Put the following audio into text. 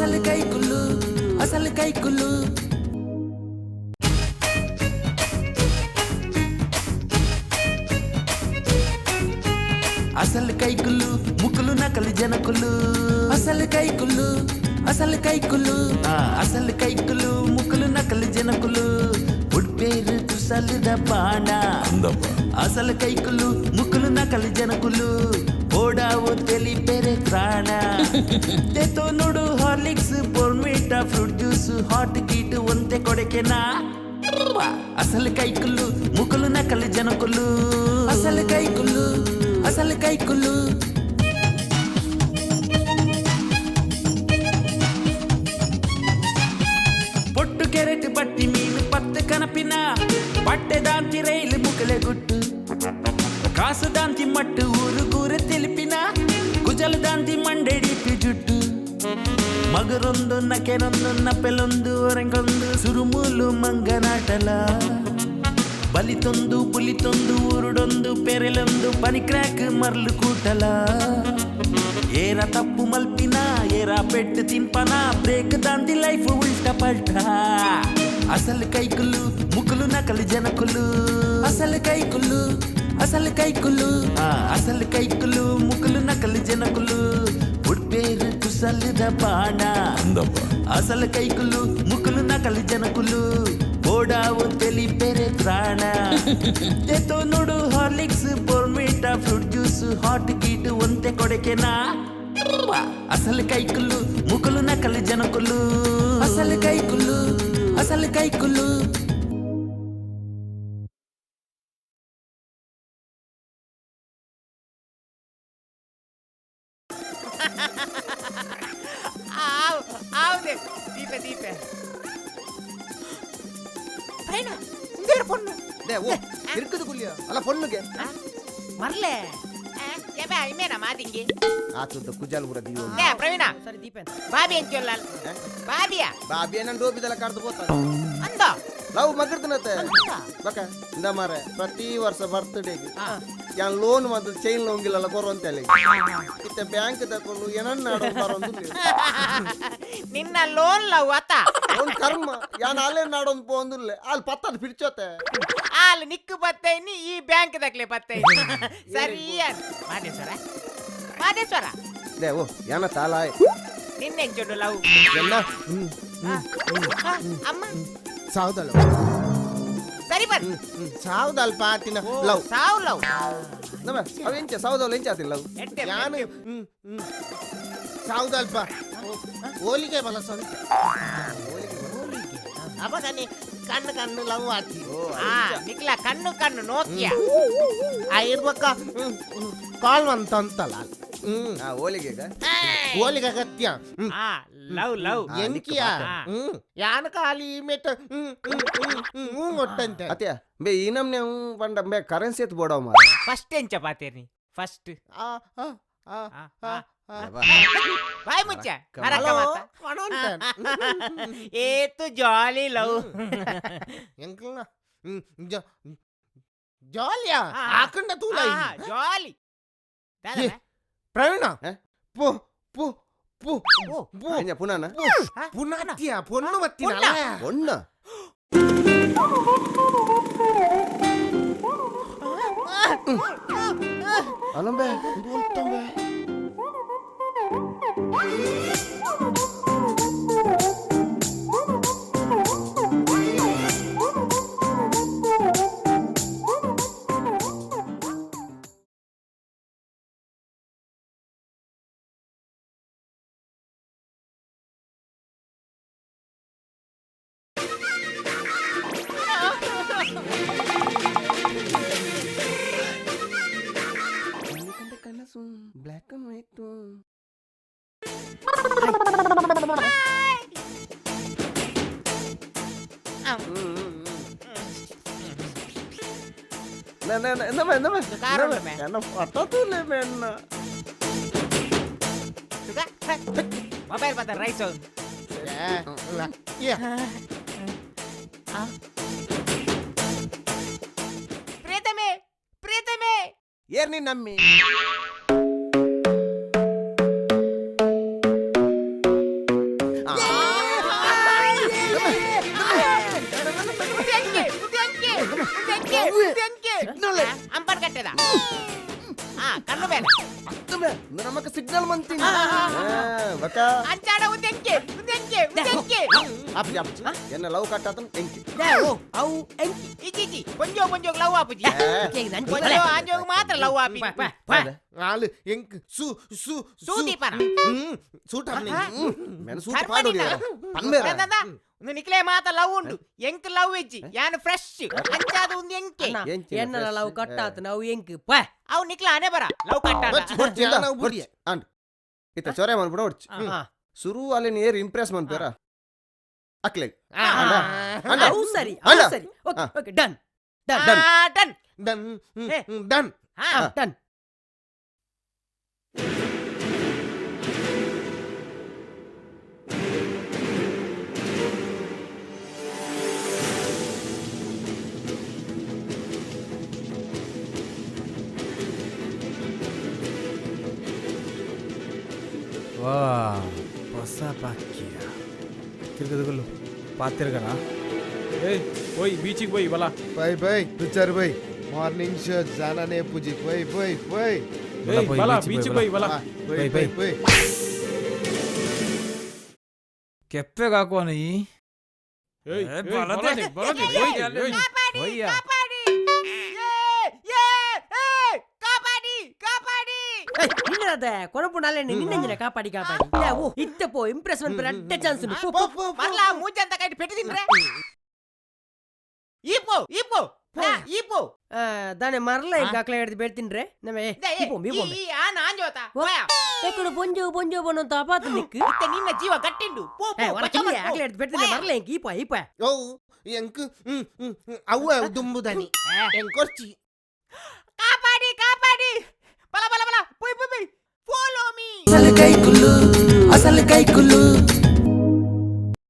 ಅಸಲ್ ಕೈಕುಲು, ಅಸಲ್ ಕೈಕುಲು. ಅಸಲ್ ಕೈಕುಲು, ಮುಕುಲು ನಕಲು ಜನಕುಲು. ಅಸಲ್ ಕೈಕುಲು, ಅಸಲ್ ಕೈಕುಲು, ಅಸಲ್ ಕೈಕುಲು, ಮುಕುಲು ನಕಲು ಜನಕುಲು. ಉಡ್ಪೇರು ಕುಸಲದ ಬಾಣ. ಅಸಲ್ ಕೈಕುಲು, ಮುಕುಲು ನಕಲು ಜನಕುಲು. ಓಡಾವು ತೆಲಿ ಪೆರೆ ತ್ರಾಣ. ತೆತೋ ನೋಡು Horlicks, Bournvita, fruit juice, hot ಗೀಟ್ ಒಂತೆ ಕೊಡಕೆನಾ. ಅಸಲ್ ಕೈಕುಲು, ಮುಕುಲು ನಕಲು ಜನಕುಲು. ಅಸಲ್ ಕೈಕುಲು, ಅಸಲ್ ಕೈಕುಲು. ಪೊಟ್ಟು ಕೆರೆಟ್ ಬಟ್ಟಿ ಮೀನು ಪತ್ತು ಕನಪಿನ ಪಟ್ಟೆ ದಾಂತಿ ರೈಲು ಮುಕಲೆ ಗುಟ್ಟು. ಕಾಸು ದಾಂತಿ ಮಟ್ಟು ಊರು ಗೂರ ತಿಳಿಪಿನ ಕುಜಲ ದಾಂತಿ ಮಂಡೆಡಿಪಿ ಜುಟ್ಟು. ಮಗರೊಂದು ನಕೆರೊಂದು ನಪೆಲೊಂದು ಒರೆಂಗೊಂದು ಸುರುಮೂಲು ಮಂಗನಾಟಲ. ಬಲಿತೊಂದು ಪುಲಿತೊಂದು ಊರುಡೊಂದು ಪೆರೆಲೊಂದು ಪನಿ ಕ್ರ್ಯಾಕ್ ಮರ್ಲು ಕೂಟಲ. ಏರ ತಪ್ಪು ಮಲ್ಪಿನ ಏರ ಪೆಟ್ಟು ತಿನ್ಪನ ಬ್ರೇಕ್ ದಾಂತಿ ಲೈಫ್ ಉಲ್ಟ ಪಲ್ಟ. ಅಸಲ್ ಕೈಕುಲು, ಮುಕುಲು ನಕಲು ಜನಕುಲು. ಅಸಲ್ ಕೈಕುಲು, ಅಸಲ್ ಕೈಕುಲು, ಅಸಲ್ ಕೈಕುಲು, ಮುಕುಲು ನಕಲು ಜನಕುಲು. ಉಡ್ಪೇರು ಕುಸಲದ ಬಾಣ. ಅಸಲ್ ಕೈಕುಲು, ಮುಕುಲು ನಕಲು ಜನಕುಲು. ಓಡಾವು ತೆಲಿ ಪೆರೆ ತ್ರಾಣ. ತೆತೋ ನೋಡು Horlicks, Bournvita, fruit juice, hot ಗೀಟ್ ಒಂತೆ ಕೊಡಕೆನಾ. ಅಸಲ್ ಕೈಕುಲು, ಮುಕುಲು ನಕಲು ಜನಕುಲು. ಅಸಲ್ ಕೈಕುಲು, ಅಸಲ್ ಕೈಕುಲು. ಆವ್ ಆವ್ದೆ ದೀಪೆ ದೀಪೆ ಪ್ರೈಣ ಇಂದೇರ ಪೊಣ್ಣು. ಡೇ ಓ ಇರ್ಕದ ಗುಲ್ಯ ಅಲ್ಲ ಪೊಣ್ಣುಗೆ. ಮರ್ಲೆ ಎಬೆ ಇಮೇನ ಮಾದಿಂಗಿ. ಆತುದ ಕುಜಾಲ್ ಪೂರ ದೀವೊಂದು. ಲೇ ಪ್ರವೀಣ. ಸರಿ ದೀಪೆ. ಬಾಬಿ ಎಂಚೊಲ್ಲಲ್ ಬಾಬಿಯಾ? ಬಾಬಿ ನನ್ ಡೋಬಿದೆಲ್ಲ ಕಡ್ದು ಪೋತ. ಅಂದ ಲವ್ ಮಗರ್ದನತೆ ಬಕ ಇಂದ ಮಾರೆ ಪ್ರತಿ ವರ್ಷ ಬರ್ತ್ಡೇಗೆ ಯಾನ್ ಲೋನ್ ಮತ್ತು ಚೈನ್ ಲೋಂಗಿಲ್ಲ ಕೊರುವಂತ ಹೇಳಿ ಇತ್ತೆ ಬ್ಯಾಂಕ್ ತಕೊಂಡು ಏನನ್ನ ಬರೋದು. ನಿನ್ನ ಲೋನ್ ಲವ್ ಅತ. ಲೋನ್ ಕರ್ಮ ಯಾನ್ ಅಲ್ಲೇ ನಾಡೊಂದು ಪೋಂದುಲ್ಲೆ ಅಲ್ಲಿ ಪತ್ತದ ಪಿಡ್ಚೋತೆ. ಆಲ್ ನಿಕ್ಕು ಬತ್ತೈನಿ ಈ ಬ್ಯಾಂಕ್ ದಕ್ಲೆ ಬತ್ತೈನಿ ಸರಿ. ಮಾದೇಶ್ವರ ಮಾದೇಶ್ವರ. ಲೇ ಓ ಯಾನ ತಾಲಾಯ್. ನಿನ್ನೆಂಚೊಂಡು ಲವ್? ಎಲ್ಲ ಅಮ್ಮ ಸಾವ್ದಲ್ಲ. ಸರಿ ಬರ್. ಸಾವ್ದಲ್ಪ ಆತಿನ ಲವ್. ಸಾವ್ ಲವ್. ನಮ್ಮ ಅವ ಎಂಚ ಸಾವ್ದಲ್ಲ ಎಂಚ ಆತಿಲ್ಲ ಲವ್. ಯಾನು ಸಾವ್ದಲ್ಪ ಹೋಲಿಗೆ ಬಲ ಸ್ವಂತ ಅಪಗನೆ ಕಣ್ಣು ಕಣ್ಣು ಲವ್ ಆತಿ. ನಿಕ್ಲ ಕಣ್ಣು ಕಣ್ಣು ನೋಕಿಯ. ಆ ಇರ್ಬಕ್ಕ ಕಾಲ್ ಅಂತಂತಲ್ಲ. ಹೋಲಿಗೆ ಹೋಲಿಗೆ ಅಗತ್ಯ. ಲವ್ ಲವ್ ಎಂಕಿಯ ಯಾನ ಖಾಲಿ ಮೆಟ್ ಒಟ್ಟಂತೆ ಅತ್ಯ ಬೇ ಈ ನಮ್ನೆ ಪಂಡ ಬೇ ಕರೆನ್ಸಿ ಎತ್ ಬೋಡವ ಮಾರ. ಫಸ್ಟ್ ಎಂಚ ಪಾತೇರ್ನಿ ಫಸ್ಟ್ ಬಾಯ್ ಮುಚ್ಚ ಏತು ಜಾಲಿ ಲವ್. ಎಂಕಲ್ನ ಜಾಲಿಯಾ ಆಕಂಡ ತೂಲ ಜಾಲಿ. ಪ್ರವೀಣ ಪೋ ಪೋ ಪೋ ಪೋ ಪುನಃ ಪುನಃ ಪೊಣ್ಣು ಬತ್ತಿನ ಪೊಣ್ಣ. ಅಲಂಬೆ ಬೋಲ್ತಂಬೆ. Black and white. Mobile ಪತ್ತ ರೈಸ್. ಪ್ರೀತಮೆ ಪ್ರೀತಮೆ. ಏರ್ ನೀನ್ ನಮ್ಮಿ? ಕಣ್ಣು ಮೇಲೆ. ಅತ್ತಮೆ ನಮಕ್ ಸಿಗ್ನಲ್ ಮಂತೀನಿ ಬಕ. ಅಂಚಾಡ ಉಂದೆಂಕೆ ಉಂದೆಂಕೆ ಉಂದೆಂಕೆ. ಆಪುಜಿ ಆಪುಜಿ, ಎನ್ನ ಲವ್ ಕಟ್ಟಾತನ್ ಎಂಕಿ. ಓ ಅವು ಎಂಕಿ. ಇಜ್ಜಿ ಇಜ್ಜಿ, ಪೊಂಜೋ ಪೊಂಜೋಗ್ ಲವ್ ಆಪುಜಿ. ಪೊಂಜೋ ಆಂಜೋಗ್ ಮಾತ್ರ ಲವ್ ಆಪಿ. ಆಲು ಎಂಕ್ ಸು ಸು ಸೂದೀಪನ. ಸೂಟ್ ಆಪ್ನಿ. ಮೆನ ಸೂಟ್ ಪಾಡೋಡಿ ಪನ್ಬೇರ. ಒಂದು ನಿಕ್ಲೆ ಮಾತ ಲವ್ ಉಂಡು, ಎಂಕ್ ಲವ್ ಇಜ್ಜಿ, ಯಾನ್ ಫ್ರೆಶ್ ಅಂಚಾದ ಒಂದು ಎಂಕೆ. ಎಂಚಿನ ಎನ್ನಲ fresh? Love ಕಟ್ಟಾತು ನಾವು ಎಂಕ್ ಪಾ. ಅವು ನಿಕ್ಲ ಆನೆ ಬರ ಲವ್ ಕಟ್ಟಾಡ. ಬಚ್ಚಿ, ಬಚ್ಚಿ, ಯಾನ್ ಅವು ಬುಡಿಯೆ. ಅಂಡ್ ಇತ್ತ ಚೊರೆ ಮನ್ಬಿಡ ಒಡ್ಚಿ. ಸುರು ಅಲ್ಲಿ ನೇರ್ ಇಂಪ್ರೆಸ್ ಮನ್ಪೇರ ಅಕ್ಲೆ. ಅಂಡ ಅಂಡ. ಅವು ಸರಿ, ಅಣ್ಣ. ಅವು ಸರಿ. Okay okay, done done. Done. Done. Done done. Done. ವಾ, ಹೊಸ ಬಾಕಿಯ ತಿರ್ಗದಗಲ್ಲು ಪಾತಿರ್ಗನ. ಏಯ್ ಓಯ್, ಬೀಚಿಗೆ పోయి ಬಲ. Bye bye picture bye, morning show ಜಾನಾನೆ ಪೂಜಿ ಬೈ ಬೈ ಬೈ. ಏಯ್ ಬಲ, ಬೀಚಿಗೆ పోయి ಬಲ. Bye bye bye. ಕೆಪ್ಪೆಗೆ ಹಾಕುವ ನೀ. ಏಯ್ ಏ, ಏಯ್, ಬಲದೆ, ಬಲದೆ, ಬಲದೆ, ಏಯ್, ಓಯ್, ಓಯ್. ಕಾಪಾಡಿ. ಒಯ್ಯ. ಕಾಪಾಡಿ, ಏ ಏ ಏ, ಕಾಪಾಡಿ ಕಾಪಾಡಿ. ನಿನ್ನದ ಕೊನಪು ನಾಲೆ ನಿನ್ನೆಂಜಿನ ಕಾಪಾಡಿ ಕಾಪಾಡಿ. ಏ, ಓ ಇತ್ತೆ ಪೋ, ಇಂಪ್ರೆಸ್ ಮನ್ಪೆರ ಅಡ್ಡೆ ಚಾನ್ಸ್ ಉಂಡು. ಪೋ, ಪೋ. ಮರ್ಲಾ ಮೂಜಂತ ಕೈಟ್ ಪೆಟ್ಟು ತಿಂದ್ರೆ ಈಪೋ ಈಪೋ ಈಪೋ. ಆ, ದಾನೆ ಮರ್ಲ ಎಂಕ್ ಅಕ್ಲೆ ಹಿಡ್ದು ಬೇಡ್ತಿನ್ರೆ ನಮ್ಮ ಏ, ಇಪೋ ಇಪೋ. ಈ ಆನ ಆಂಜೋತ. ಓ. ಎಕ್ಕಡು ಪೊಂಜೋ ಪೊಂಜೋ ಬನ್ನಂತ ಅಪಾತ ನಿಕ್ಕು. ಇತ್ತೆ ನಿನ್ನ ಜೀವ ಗಟ್ಟಿಂಡು, ಪೋ ಏ, ಪೋ. ಒರ ಬಚಾವ್ ಕಿಲ್ಲಿ ಮಾಡ್ ಪೋ. ಅಕ್ಲೆ ಹಿಡ್ದು ಬೇಡ್ತಿನ್ರೆ ಮರ್ಲ ಎಂಕ್ ಈಪ ಈಪ. ಓ ಎಂಕ್ ಹ್ಮ್ ಹ್ಮ್ ಹ್ಮ್, ಅವ್ವ ದುಂಬುದನಿ ಎಂಕೊರ್ಚಿ. ಕಾಪಾಡಿ ಕಾಪಾಡಿ, ಬಲ ಬಲ ಬಲ, ಪುಯ್ ಪುಯ್ ಪುಯ್, ಫಾಲೋ ಮೀ. అసలు కైకులు, అసలు కైకులు.